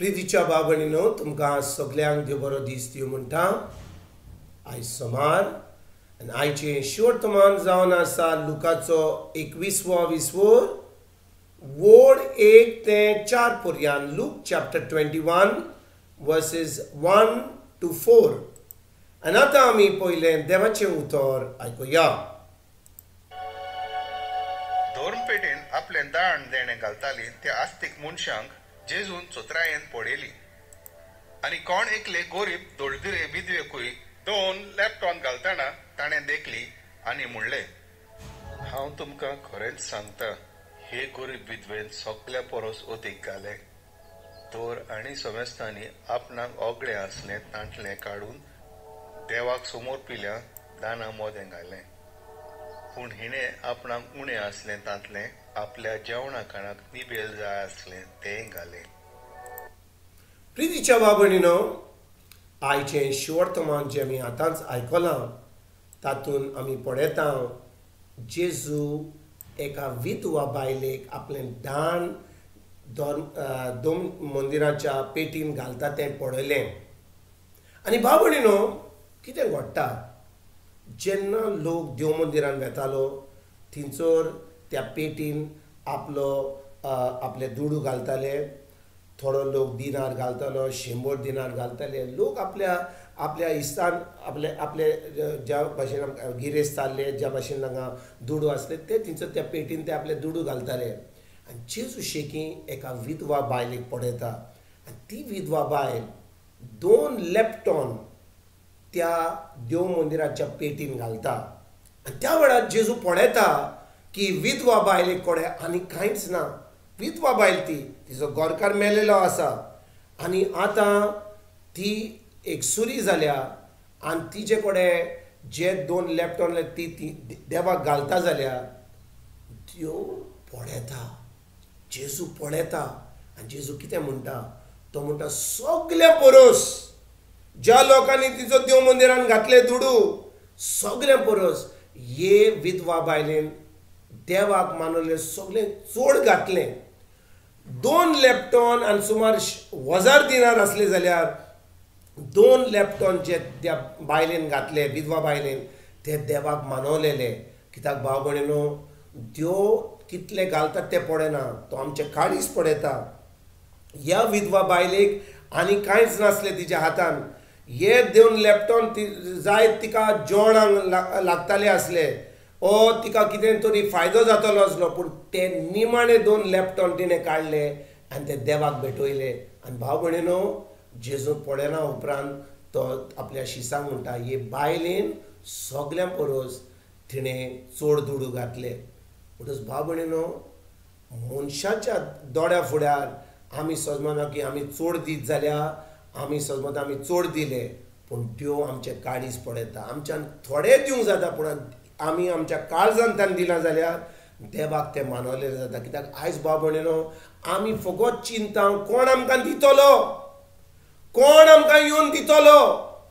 प्रितीच्या भाव-भयणीनो, तुमकां सगल्यांक देव बरो दीस दिवं म्हणटा। आयज सोमार आनी आयचें शिवर्तमान जावन आसा लुकाचो 21वो विसवोर वोड 1 ते 4 पर्यान। Luke chapter 21 verses 1 to 4। आनी आतां आमी पयलें देवाचें उतर आयकुया। धर्मपेटेन आपलें दाण देणें घालताली त्या आस्तीक मनशांक जेजून चोत्रायेन पळयली आनी कोण एकले गोरीब दोळदिरे विधवेकूय 2 लॅपटॉन घालतना ताणें देखली आनी म्हणलें, हांव तुमकां खरेंच सांगता, हे गोरीब विधवेन सगल्या परस अदीक घाले। तर आनी समेस्तांनी आपणाक ओगळे आसलें तांतलें काडून देवाक समोर पिल्या दाना मोदें घालें, पूण हिणें आपणाक उणें आसलें तांतलें आपल्या जेवणा खाणाक निबेल जाय आसलें तें घालें। प्रितीच्या भाव-भयणीनो, आयचें शिवर्तमान जें आमी आतांच आयकलां तातूंत आमी पळयता जेजू एका विधवा बायलेक आपलें दान दोन मंदिराच्या पेटीन घालता तें पळयलें। आनी भाव-भयणीनो, कितें घडटा जेन्ना लोक देव मंदिरान वेतालो थंयसर त्या पेटीन आपलो आपले दुडू घालताले। थोडो लोक दिनार घालतालो, 100 दिनार घालताले। लोक आपल्या आपल्या इस्तान आपले आपले ज्या भाशेन गिरेस्त आसले, ज्या भाशेन हांगा दुडू आसले ते थंयसर त्या पेटीन ते आपले दुडू घालताले। आनी जेजू शेकी एका विधवा बायलेक पळयता आनी ती विधवा बायल 2 लॅपटॉन त्या देव मंदिराच्या पेटीन घालता। आनी त्या वेळार जेजू पळयता की विधवा बायले कडेन आनी कांयच ना। विधवा बायल ती, तिचो गोरकार मेलेलो आसा आनी आतां ती एक सुरी जाल्या आनी तिचे कडेन जे 2 लॅपटॉन ती ती देवाक घालता जाल्यार त्यो पळयता, जेजू पळयता। आनी जेजू कितें म्हणटा, तो म्हणटा सगल्या परस ज्या लोकांनी तिचो देव मंदिरान घातले दुडू सगल्या परस हे विधवा बायलेन देवाक मानवले सगळें चड घातलें। 2 लॅपटॉन आनी सुमार 1000 दिनार आसले जाल्यार 2 लॅपटॉन जे त्या बायलेन घातले, विधवा बायलेन, ते देवाक मानवलेले। कित्याक भाव-भयणीनो, देव कितले घालतात ते पळयना, तो आमचे काळीज पळयता। ह्या विधवा बायलेक आनी कांयच नासलें तिच्या हातान। हे 2 लॅपटॉन ती जाय तिका जेवणाक लागताले आसले ओ तिका कितें तरी फायदो जातलो आसलो, पूण ते निमाणे 2 लॅपटॉन तिणें काडले आनी ते देवाक भेटयले। आनी भाव-भयणीनो, जेजू पळयना उपरांत तो आपल्या शिसांक म्हणटा, हे बायलेन सगल्यां परस तिणें चड दुडू घातले। म्हणटच भाव-भयणीनो, मनशाच्या दोळ्या फुड्यार आमी सजमना की आमी चड दीत जाल्यार आमी सजमता आमी चड दिले, पूण त्यो आमचे काळीज पळयता। आमच्यान थोडे दिवंक जाता, पूण आमी आमच्या काळजान तांकां दिलां जाल्यार देवाक तें मानवलें जाता। कित्याक आयज भाव-भयणीनो, आमी फकत चिंता कोण आमकां दितलो, कोण आमकां येवन दितलो,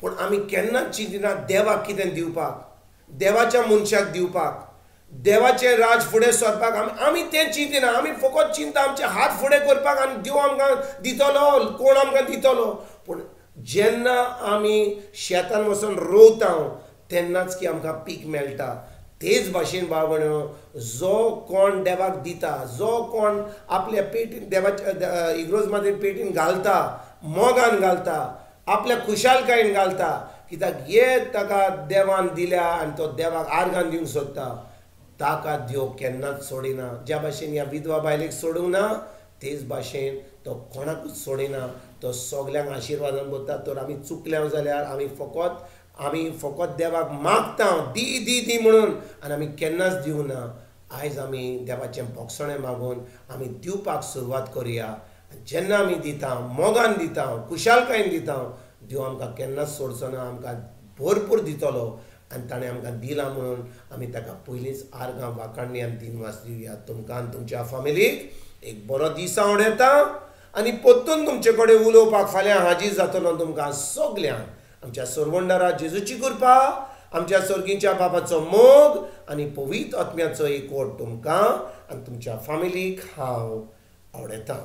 पूण आमी केन्नाच चिंतिना देवाक कितें दिवपाक, देवाच्या मनशाक दिवपाक, देवाचें राज फुडें सरपाक आमी तें चिंतिना। आमी फकत चिंता आमचे हात फुडें करपाक आनी देव आमकां दितलो, कोण आमकां दितलो। पूण जेन्ना आमी शेतान वचून रोवता तेन्नाच की आमकां पीक मेळटा। तेच भाशेन भाव-भयणीनो, जो कोण देवाक दिता, जो कोण आपल्या पेटीन देवाच्या इग्रोज मातेन पेटीन घालता, मोगान घालता, आपल्या खुशालकायेन घालता, कित्याक हे ताका देवान दिल्या आनी तो देवाक आर्गान दिवंक सोदता, ताका देव केन्नाच सोडिना। ज्या भाशेन ह्या विधवा बायलेक सोडूंक ना तेच भाशेन तो कोणाकूच सोडिना, तो सगल्यांक आशिर्वादान भरता। तर आमी चुकल्या जाल्यार आमी फकत देवाक मागता दी दी दी म्हणून आनी आमी केन्नाच दिवना। आयज आमी देवाचें भोगसणें मागून आमी दिवपाक सुरवात करुया। जेन्ना आमी दिता, मोगान दिता, खुशालकायेन दिता, देव आमकां केन्नाच सोडचो ना, आमकां भरपूर दितलो। आनी ताणें आमकां दिलां म्हणून आमी ताका पयलींच आर्गां वाखाणणी आनी दिनवास दिवया। तुमकां आनी तुमच्या फामिलीक एक बरो दीस आवडटा आनी परतून तुमचे कडेन उलोवपाक फाल्यां हाजीर जातलो तुमकां सगल्यांक। आमच्या सरवंडारा जेजूची कृपा, आमच्या सर्गीच्या बाबाचो मोग आनी पवित्र आत्म्याचो एकवट तुमकां आनी तुमच्या फामिलीक हांव आवडटा।